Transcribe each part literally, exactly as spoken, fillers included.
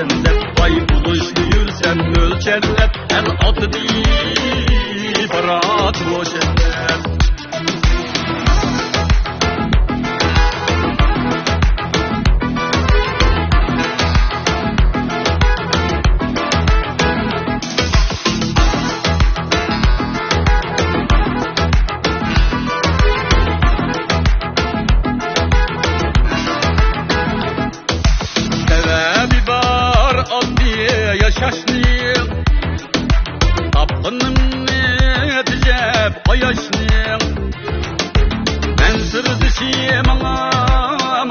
دەپ باي بولۇشنى يۈرسەم ئۆلچەرلەپ، ئەل ئاتىدى بارات روشەن دەپ. سەۋەبى بار ئاددىي ياشاشنىڭ، تاپقىنىمنى تېجەپ قاياشنىڭ. مەن سىردىشى ماڭا،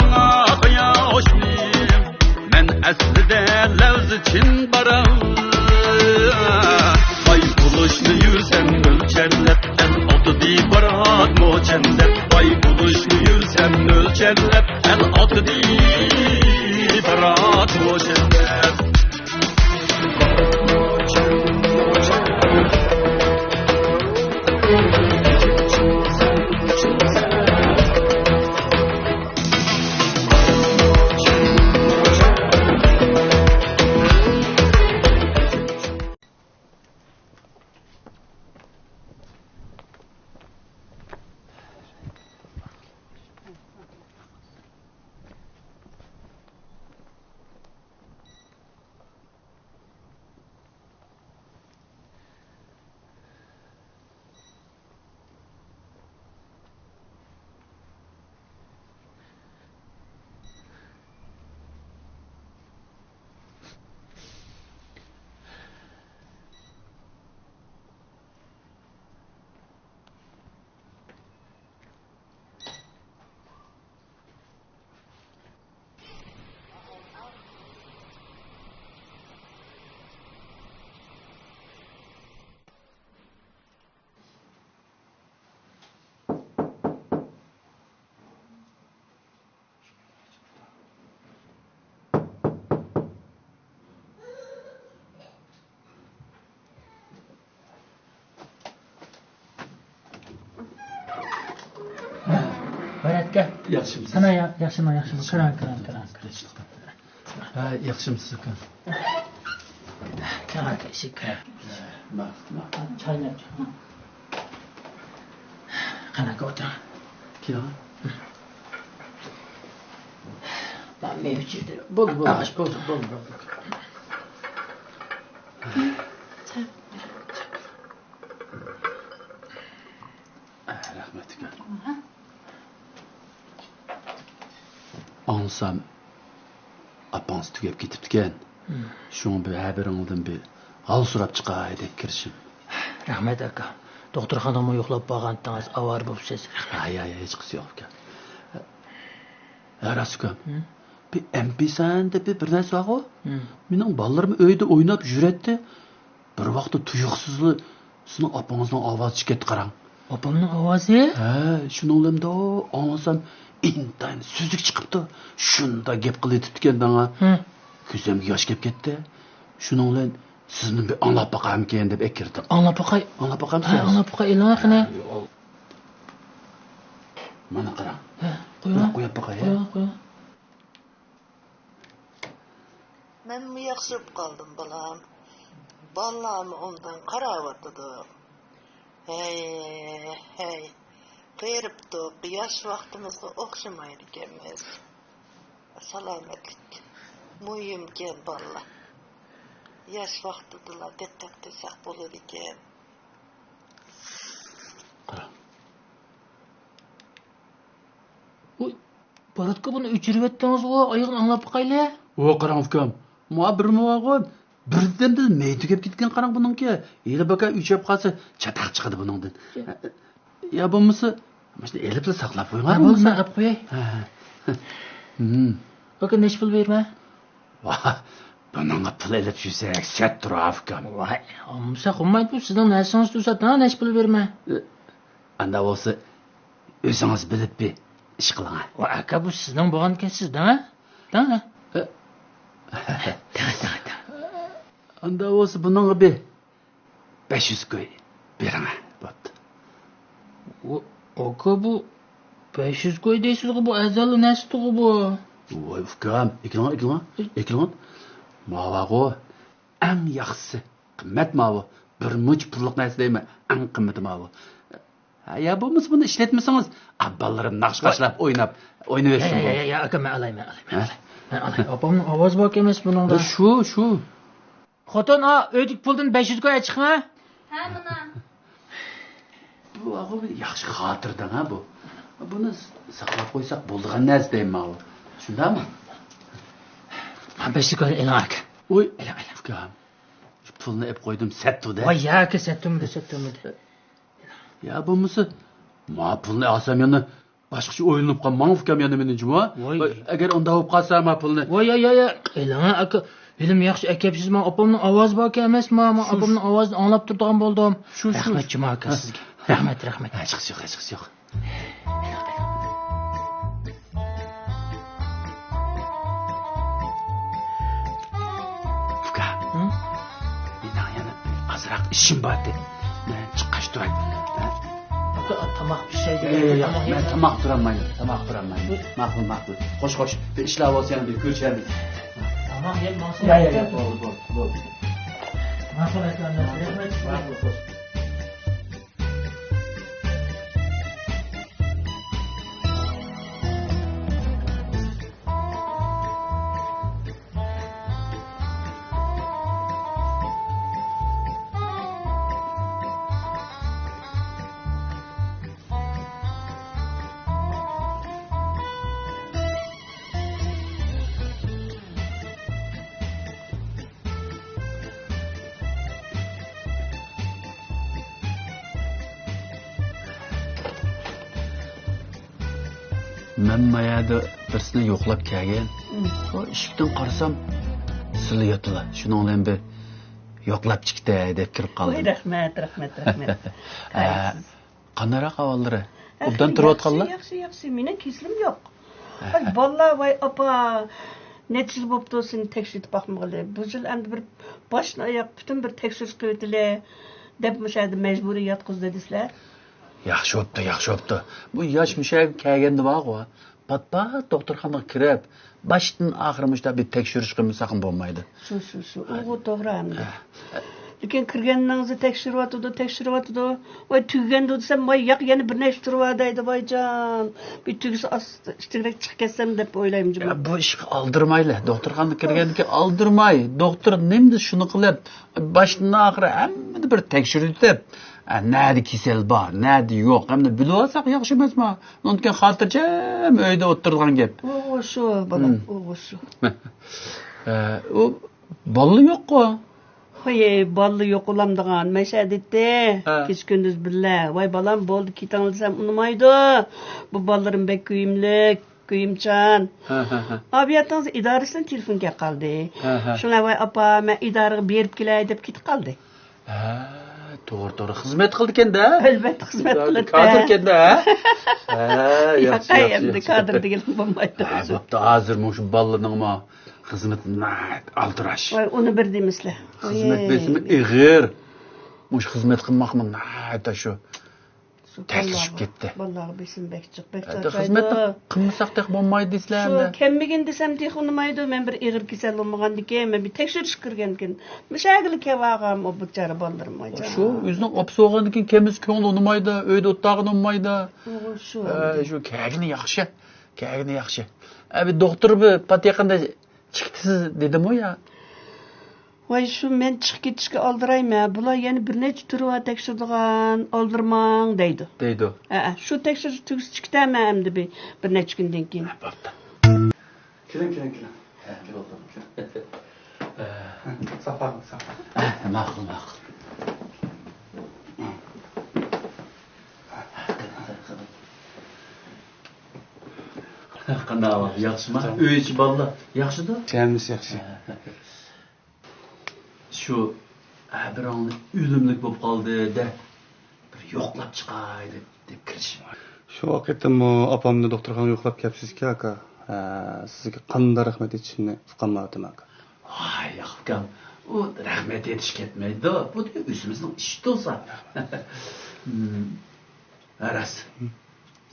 ماڭا قاياشنىڭ. مەن ئەسلىدە لەۋزى چىن باراڭ. باي بولۇشنى يۈرسەم ئۆلچەرلەپ، ئەل ئاتىدى بارات موچەن دەپ. باي بولۇشنى يۈرسەم ئۆلچەرلەپ، ئەل ئاتىدى بارات موچەن دەپ. باراتكا. ياخشىمۇ؟ سانا يا-، ياخشىمۇ، ياخشىمۇ. كىرىڭ، كىرىڭ، كىرىڭ، كىرىڭ. ھە، ياخشىمسىز ئۇكا؟ كىرىڭ ئاكا، ئىشىك كىرىڭ. ماقۇل، ماقۇل. چايناپ چىقىڭ. قېنى ئاكا، ئولتۇرۇڭ. كېلىڭ. مەن مېۋە ئىچىدە. بولدى، بولدى. ئاغاچ، بولدى، بولدى، بولدى. رەھمەت ئۇكا. ئاڭلىسام، ئاپاڭىز تۈگەپ كېتىپتىكەن. مم. شۇڭا بىر ھەبىرىڭىزدىن بىر ھال سوراپ چىقاي دەپ كىرىشىم. رەھمەت ئاكا. دوختۇرخانىغىمۇ يوقلاپ بارغانتىڭىز، ئاۋارە بوپسىز. رەھمەت. ھاي، ھاي، ھاي، ھېچقىسى يوق ئۇكا. ھە، راست ئۇكام. مم. بىر ئەمپىسان دەپ بىر نەرسە بارغۇ؟ مم. مېنىڭ بالىلىرىم ئۆيدە ئويناپ يۈرەتتى. بىر ۋاقىتتا تۇيۇقسىزلا سىزنىڭ ئاپىڭىزنىڭ ئاۋازى چىقىپ كەتتى قاراڭ. ئاپامنىڭ ئاۋازى؟ ھە، شۇنىڭ بىلەن ئاڭلىسام ئىنتايىن سۈزۈك چىقىپتۇ. شۇنداق گەپ قىلىۋېتىپتىكەن ماڭا. ھە. كۆزۈمگە ياش كېلىپ كەتتى. شۇنىڭ بىلەن سىزنى بىر ئاڭلاپ باقارمىكىن دەپ ئەكىردىم. ئاڭلاپ باقاي. ئاڭلاپ باقامسىز؟ ھە، ئاڭلاپ باقاي، ئېلىڭە قېنى. مانا قاراڭ. ھە، قويۇڭ. قويۇپ باقاي، ھە؟ قويۇڭ، قويۇڭ. مەنمۇ ياخشىلىنىپ قالدىم، بالام. بالىلارمۇ ئوبدان قاراۋاتىدۇ. ھەي، ھەي. قېرىپتۇق، ياش ۋاقتىمىزغا ئوخشىمايدىكەنمىز. سالامەتلىك مۇھىمكەن، بالىلار. ياش ۋاقتىدىلا دىققەت قىلساق بولىدىكەن. قارا. ۋوي، باراتكا، بۇنى ئۆچۈرۈۋەتتىڭىزغۇ، ئايىغىنى ئاڭلاپ باقايلى. ۋو، قاراڭ ئۇكام، ماۋۇ بىرمۇ بارغۇ، بىردەمدىلا مېيى تۈگەپ كەتكەن قاراڭ بۇنىڭكى. ھېلى بىكار ئۆچۈپ قالسا چاتاق چىقىدۇ بۇنىڭدىن. يا. يا بولمىسا، مۇشۇنى ئېلىپلا ساقلاپ قويۇڭ. يا بولمىسا ئەپ قوياي. ھە، ھە. ھىم. ئاكا، نەچچە پۇل بېرىمەن؟ ۋاھ، بۇنىڭغا پۇل ئېلىپ يۈرسەك شەرت تۇرار ئۇكام. ۋاي، ئالمىساق بولمايدۇ، سىزنىڭ نەرسىڭىز تۇرسا، دەڭ نەچچە پۇل بېرىمەن. ئاندا بولسا ئۆزىڭىز بىلىپ بىر ئىش قىلىڭ. ۋاي ئاكا، بۇ سىزنىڭ بولغانىكەن، سىز دەڭ. دەڭ. ئاندا بولسا بۇنىڭغا بىر بەش يۈز كوي بېرىڭە، بوپتۇ. ئۇ، ئاكا، بۇ بەش يۈز كوي دەيسىزغۇ، بۇ ئەزەللا نەرسىدىغۇ بۇ. ۋاي ئۇكام، ئېكىلىڭا، ئېكىلىڭا، ئېكىلىڭا. ماۋاغۇ ئەڭ ياخشىسى. قىممەت ماۋۇ. بىر مۇنچە پۇللۇق نەرسە دەيمەن. ئەڭ قىممىتى ماۋۇ. ھە، يا بولمىسا بۇنى ئىشلەتمىسىڭىز. ئا، بالىلىرىم ناخشا تاشلاپ ئويناپ، ئوينىۋەرسۇن يا، بۇ. يا، يا، يا، ئاكا، مەن ئالاي، مەن ئالاي، مەن ھە؟ ئالاي. مەن ئالاي. ئاپامنىڭ ئاۋازى باركەن ئەمەس بۇنىڭدا. ھە، شۇ، شۇ. خوتۇن، ئا، ئۆيدىكى پۇلدىن بەش يۈز كوي ئەچىقىڭە. ھە، مانا. بۇ، بۇ بىر ياخشى خاتىرىدىن، ھە، بۇ. بۇنى ساقلاپ قويساق بولىدىغان نەرسە دەيمەن ماۋۇ. شۇنداقمۇ؟ ھە، بەش يۈز كوي ئېلىڭ، ئاكا. ئۇي، ئېلىڭ، ئېلىڭ. ئۇكام، شۇ پۇلنى ئېلىپ قويدۇم، سەتتۇ-دە. ۋاي، ياكى سەتتۇمىدى، سەتتۇمىدى. يا بولمىسا، ما پۇلنى ئالسام يەنە باشقىچە ئويلىنىپ قالماڭ ئۇكام يەنە مېنى جۇمۇ. ۋاي. ئەگەر ئۇنداق بولۇپ قالسا ما پۇلنى. ۋاي، يا، يا، يا. ئېلىڭ ئاكا. ھېلىم ياخشى ئەكەپسىز، ماڭا ئاپامنىڭ ئاۋازى باركەن ئەمەسمۇ، ماڭا شۇ، ئاپامنىڭ ئاۋازىنى ئاڭلاپ تۇرىدىغان بولدۇم. شۇ، شۇ. رەھمەت جۇما ئاكا سىزگە. رەھمەت، رەھمەت. ھېچقىسى يوق، ھېچقىسى يوق. ئۇكا، ھە؟ مېنىڭ يەنە ئازراق ئىشىم بار ئىدى. مەن چىققاچ تۇراي. ھە؟ ئاكا، تاماق پىشاي ياق، دېگەن ياق، ياق، تاماق مەن يەپ تاماق تۇرالمايمەن، تاماق تۇرالمايمەن. ماقۇل، ماقۇل. خوش، خوش. بىر ئىشلار بولسا يەنە بىر كۆرۈشەرمىز. تاماق يەپ ماڭسا ياق، ياق، ياق، بولدى، بولدى، بولدى. ماقۇل، ئاكا، رەھمەت. ماقۇل، خوش. مەن ما يەردە بىرسىنى يوقلاپ كەلگەن. مم. ئۇ ئىشىكتىن قارىسام، سىلە ياتىلا. شۇنىڭ بىلەن بىر يوقلاپ چىقتى دەپ كىرىپ قالدىم. ۋاي، رەھمەت، رەھمەت، رەھمەت. ھە. قانداقراق ئەھۋاللىرى؟ ئوبدان تۇرۇۋاتقانلا؟ ياخشى، ياخشى. مېنىڭ كېسىلىم يوق. ۋاي، بالىلار، ۋاي، ئاپا، نەچچە يىل بوپتۇ سېنى تەكشۈرتۈپ باقمىغىلى. بۇ يىل ئەمدى بىر باشتىن ئاياق پۈتۈن بىر تەكشۈرۈش قىلىۋېتىلى، دەپ مۇشۇ يەردە مەجبۇرىي ياتقۇزدى دېسىلە. ياخشى بوپتۇ، ياخشى بوپتۇ. بۇ ياش مۇشۇ يەرگە كەلگەندە بارغۇ، پات-پات دوختۇرخانىغا كىرىپ، باشتىن ئاخىر مۇشۇنداق بىر تەكشۈرۈش قىلمىساقمۇ بولمايدۇ. شۇ، شۇ، شۇ. ئۇغۇ توغرا ئەمدى. ھە. لېكىن كىرگەننىڭىزدە تەكشۈرۈۋاتىدۇ، تەكشۈرۈۋاتىدۇ. ۋاي، تۈگىگەندۇ دېسەم، ۋاي، ياق، يەنە بىر نەچچە تۇرۇۋەر دەيدۇ، ۋايجان. بىر تۈگىسە ئاستىغا چىقىپ كەتسەم دەپ ئويلايمەن جۇمۇ. يا، بۇ ئىشقا ئالدىرىمايلى. دوختۇرخانىغا كىرگەندىكىن ئالدىرماي. دوختۇر نېمە دېسە شۇنى قىلىپ، باشتىن ئاخىر ھەممىنى بىر تەكشۈرتۈپ، ئە، نەدە كېسەل بار، نەدە يوق، ھەممىنى بىلىۋالساق ياخشى ئەمەسمۇ؟ ئۇنىڭدىن كېيىن خاتىرجەم ئۆيدە ئولتۇرىدىغان گەپ. ئوغۇ شۇ، بالام، مم. ئوغۇ شۇ. ئە، ئۇ بالىلا يوققۇ؟ ھوي، بالىلا يوق ئۇلامدىغان. مەشە دېدى. ھە. كېچە كۈندۈز بىللە. ۋاي بالام، بولدى، كېتىڭلار دېسەم ئۇنىمايدۇ. بۇ بالىلىرىم بەك كۆيۈملۈك، كۆيۈمچان. ھە، ھە، ھە. ئابىياتىڭىز ئىدارىسىدىن تېلېفون كەپ قالدى. ھە، ھە. شۇڭا، ۋاي ئاپا، مەن ئىدارىگە بېرىپ كېلەي دەپ كېتىپ قالدى. ھە، توغرا، توغرا. خىزمەت قىلىدىكەن-دە. ئەلۋەتتە، خىزمەت قىلىدىكەن. كادىركەن-دە، ھە؟ ھە، ياخشى، ياخشى، ئەمدى ياخشى. كادىر دېگەن بولمايدۇ. ھە، بوپتۇ، ھازىر مۇشۇ بالىلارنىڭمۇ خىزمىتى ناھايىتى ئالدىراش. ۋاي، ئۇنى بىر دېمىسىلە. خىزمەت بېسىمى ئېغىر. مۇشۇ خىزمەت قىلماقمۇ ناھايىتى شۇ تەسلىشىپ كەتتى. بالىلارغا بېسىم بەك جىق، بەك چاتايدۇ. خىزمەتنى قىلمىساق تېخى بولمايدۇ دېسىلە ئەمدى. شۇ كەلمىگىن دېسەم تېخى ئۇنىمايدۇ. مەن بىر ئېغىر كېسەل بولمىغاندىكىن، مەن بىر تەكشۈرۈشكە كىرگەندىكىن، مۇشۇ يەرگىلا كېلىۋالغان ئۇ بىچارە بالىلىرىم، ۋايجان. شۇ ئۆزىنىڭ ئاپىسى بولغاندىكىن كەلمىسە كۆڭلى ئۇنىمايدۇ، ئۆيدە ئولتۇرغىنى ئۇنىمايدۇ. شۇ ئەمدى. شۇ كەلگىنى ياخشى، كەلگىنى ياخشى. ئە، بىر دوختۇر بىر پات يېقىندا چىقتى سىز دېدىمۇ يا؟ ۋاي، شۇ مەن چىقىپ كېتىشكە ئالدىرايمەن. بۇلار يەنە بىر نەچچە تۈرى بار تەكشۈرىدىغان، ئالدىرىماڭ دەيدۇ. دەيدۇ. ھەئە، شۇ تەكشۈرۈش تۈگىسە چىقىتەمەن ئەمدى بىر، بىر نەچچە كۈندىن كېيىن. ھە، بوپتۇ. كېلىڭ، كېلىڭ، كېلىڭ. ھە، كېلىڭ. ساقلاڭ، ساقلاڭ. ھە، ماقۇل، ماقۇل. قانداق ئەھۋال؟ ياخشىما؟ ئۆي ئىچى بالىلار ياخشىدۇ؟ ھەممىسى ياخشى. ھە. شۇ، ھە، بىرىڭلار ئۆلۈملۈك بولۇپ قالدى دە، بىر يوقلاپ چىقاي دەپ، دەپ كىرىشىم. شۇ ۋاقىتتىمۇ ئاپامنى دوختۇرخانىغا يوقلاپ كەپسىزكەن، ئاكا. ھە، سىزگە قانداق رەھمەت ئېيتىشىمنى ئۇقالمايۋاتىمەن، ئاكا. ۋاي، ئاكام، ئۇ رەھمەت ئېيتىش كەتمەيدۇ. بۇ ئۆزىمىزنىڭ ئىشى تۇرسا. ھىم، راست.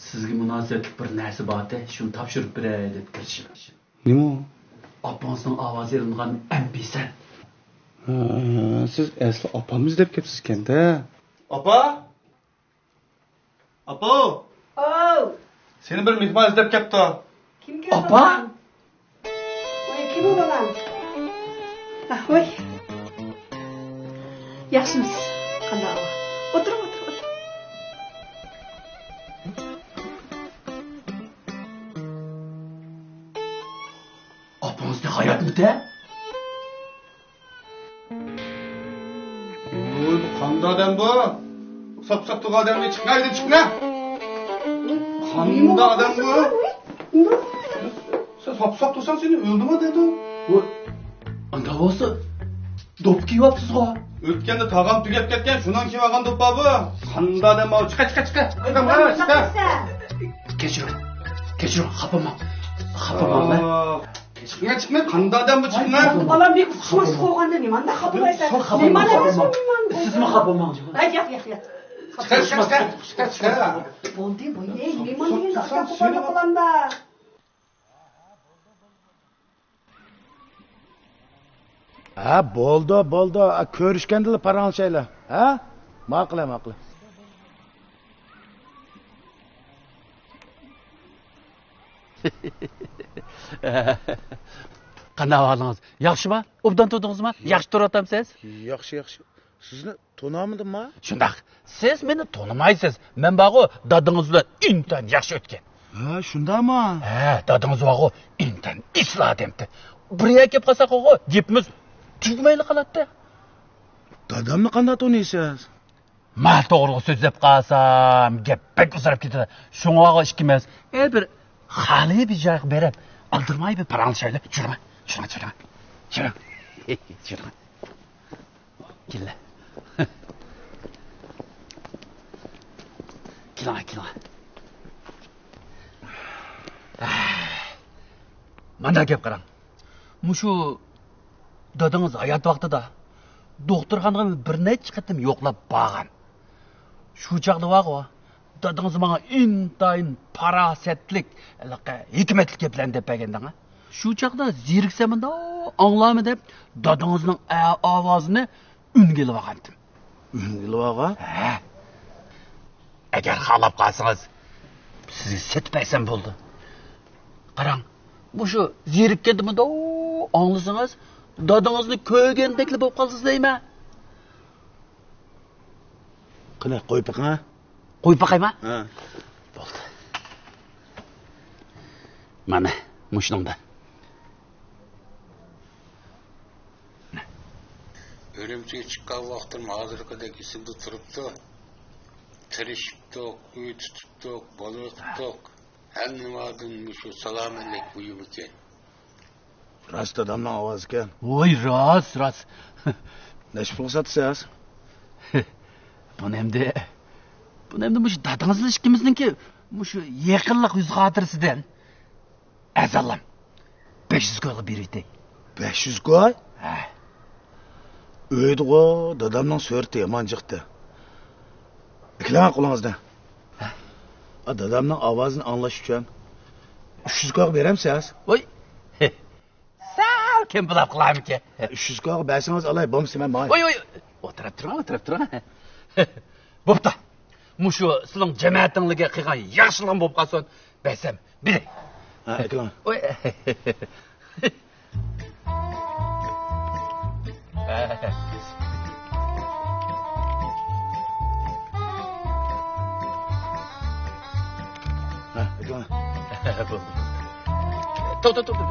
سىزگە مۇناسىۋەتلىك بىر نەرسە بارتى، شۇنى تاپشۇرۇپ بېرەي دەپ كىرىشىم. نېمە ئۇ؟ ئاپىڭىزنىڭ ئاۋازى ئېلىنغان ئەم پى سەن. ھە، سىز ئەسلى ئاپامنى ئىزدەپ كەپسىزكەن-دە. ئاپا! ئاپا! ئاۋ! سېنى بىر مېھمان ئىزدەپ كەپتۇ. كىم كەلدى، ئاپا؟ ئۇلان؟ ۋاي، كىم ئۇ بالام؟ ئاھ، ۋاي. ياخشىمۇسىز؟ قانداق ئەھۋال؟ ئولتۇرۇڭ، ئولتۇرۇڭ، ئولتۇرۇڭ. ئاپىڭىز تېخى ھاياتمىتى؟ ۋوي، بۇ قانداق ئادەم بۇ؟ ساپ-ساپ تۇرغان ئادەمنى چىقىڭ، ھەيدە چىقىڭ! قانداق ئادەم بۇ؟ سەن ساپ-ساپ تۇرساڭ سېنى ئۆلدۈرمە دەيدۇ. ۋوي، ئانداق بولسا، دوپپا كىيىۋاپسىزغۇ؟ ئۆتكەندە تاغام تۈگەپ كەتكەن، شۇنىڭ كىيىۋالغان دوپپا بۇ. قانداق ئادەم بۇ؟ چىقە، چىقە، چىقە! چىقە، چىقە! كەچۈرۈڭ، كەچۈرۈڭ، خاپىماڭ. خاپىماڭ، مەن. چىقىڭە، چىقىڭە، قانداق ئادەم بۇ، چىقىڭە. بالام، بەك ئۇقۇشماس قوغاندا نېمانداق خاپىلايسەن؟ سەن خاپىماڭ، نېمانداق خاپىماڭ. سىزمۇ خاپىماڭ. ھەي، ياق، ياق، ياق. چىقىڭ، چىقىڭ، چىقىڭ، چىقىڭ. بولدى، بولدى. ئەي، نېمانداق ئىش قىلغاندا بالامدا؟ ھە، بولدى، بولدى. كۆرۈشكەندىلا پاراڭلىشايلى. ھە؟ ماقۇل، ماقۇل. قانداق ئەھۋالىڭىز؟ ياخشىما؟ ئوبدان تۇردىڭىزما؟ ياخشى تۇرۇۋاتامسىز؟ ياخشى، ياخشى. سىزنى تونۇمىدىمما؟ شۇنداق. سىز مېنى تونۇمايسىز. مەن بارغۇ، دادىڭىز بىلەن ئىنتايىن ياخشى ئۆتكەن. ھە، شۇنداقما؟ ھە، دادىڭىز بارغۇ، ئىنتايىن ئېسىل ئادەمتى. بىر يەرگە كېلىپ قالساق، ئۇ گېپىمىز تۈگىمەيلا قالاتتى. دادامنى قانداق تونۇيسىز؟ ما توغرىغا سۆزلەپ قالسام، گەپ بەك ئۇزىراپ كېتىدۇ. شۇڭا ئىككىمىز، ئە، بىر خالىي بىر جايغا بېرىپ، ئالدىرىماي بىر پاراڭلىشايلى. يۈرمە، يۈرمە، يۈرمە. يۈرمە. كېلە. كېلىڭە، كېلىڭە. مانداق گەپ قاراڭ. مۇشۇ دادىڭىز ھايات ۋاقتىدا دوختۇرخانىغا بىر نەچچە قېتىم يوقلاپ بارغان. شۇ چاغدا بارغۇ، دادىڭىز ماڭا ئىنتايىن پاراسەتلىك، ھېلىقى ھېكمەتلىك گەپلەرنى دەپ بەرگەندىڭە. شۇ چاغدا زېرىكسەم مۇنداق ئاڭلارمەن دەپ، دادىڭىزنىڭ ئە-، ئاۋازىنى ئۈنگە ئېلىۋالغانتىم. ئۈنگە ئېلىۋالغان؟ ھە. ئەگەر خالاپ قالسىڭىز، سىزگە سېتىپ بەرسەم بولدى. قاراڭ، مۇشۇ زېرىككەندە مۇنداق ئاڭلىسىڭىز، دادىڭىزنى كۆرگەندەكلا بولۇپ قالىسىز دەيمەن. قېنى، قويۇپ بېقىڭ ھە. قويۇپ باقايما؟ ھە. بولدى. مانا، مۇشۇنىڭدا. ئۈرۈمچىگە چىققان ۋاقتىم ھازىرقىدەك ئېسىمدە تۇرۇپتۇ. تىرىشىپتۇق، ئۆي تۇتۇپتۇق، بالا بېقىپتۇق. ھەممىدىن مۇشۇ سالامەتلىك مۇھىم ئىكەن. راست دادامنىڭ ئاۋازىكەن. ۋوي، راست، راست. نەچچە پۇلغا ساتىسىز؟ بۇنى ئەمدى، بۇنى ئەمدى مۇشۇ دادىڭىز بىلەن ئىككىمىزنىڭكى مۇشۇ يېقىنلىق يۈز خاتىرىسىدىن ئەزالام بەش يۈز كويغا بېرىۋېتەي. بەش يۈز كوي؟ ھە. ئۆيدىغۇ دادامنىڭ سۈرىتى يامان چىقتى. ئەكىلىڭە قولىڭىزنى. ھە؟ ئا، دادامنىڭ ئاۋازىنى ئاڭلاش ئۈچۈن ئۈچ يۈز كويغا بېرەمسىز؟ ۋوي. سەل كەم بولاپ قالارمىكىن؟ ئۈچ يۈز كويغا بەرسىڭىز ئالاي، بولمىسا مەن ماڭاي. ۋوي، ۋوي. ئولتۇرۇپ تۇرۇڭ، ئولتۇرۇپ تۇرۇڭ. بوپتۇ. مۇشۇ سىلىڭ جەمەتىڭلارگە قىلغان ياخشىلىقىم بولۇپ قالسۇن. بەرسەم، بېرەي. ھە، ئەكىلىڭ. ۋوي. ھە، ئەكىلىڭ. بولدى. توختاڭ، توختاڭ.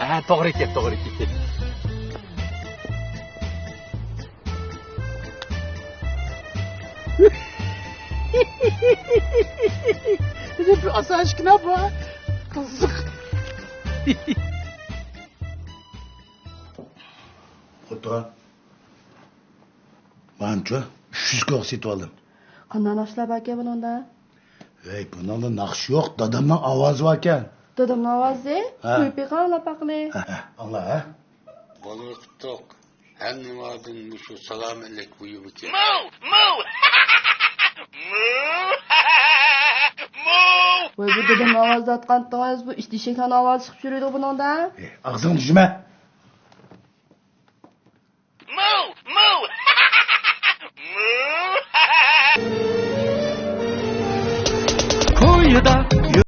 ھە، توغرا ئىكەن، توغرا ئىكەن. بىر ئاسان ئىكەن بۇ. قىزىق. خوتۇن. مانچۇ، ئۈچ يۈز كويغا سېتىۋالدىم. قانداق ناخشىلار باركەن بۇنىڭدا؟ ھەي، بۇنىڭدا ناخشا يوق، دادامنىڭ ئاۋازى باركەن. دادامنىڭ ئاۋازى؟ ھە. قويۇپ بېقىڭ، ئاڭلاپ باقىلى. ھە، ھە، ئاڭلا، ھە. بالا بېقىپتۇق. ھەممىدىن مۇشۇ سالامەتلىك مۇھىم ئىكەن. مو! مو! مو! مو! ۋاي، بۇ دېدەم ئاۋازدا ئاتقانتىڭىز، بۇ ئىت ئېشەكلەرنىڭ ئاۋازى چىقىپ يۈرىدۇ بۇنىڭدا. ئاغزىڭنى جۇمە. مۇ! مۇ! مۇ! كويىدا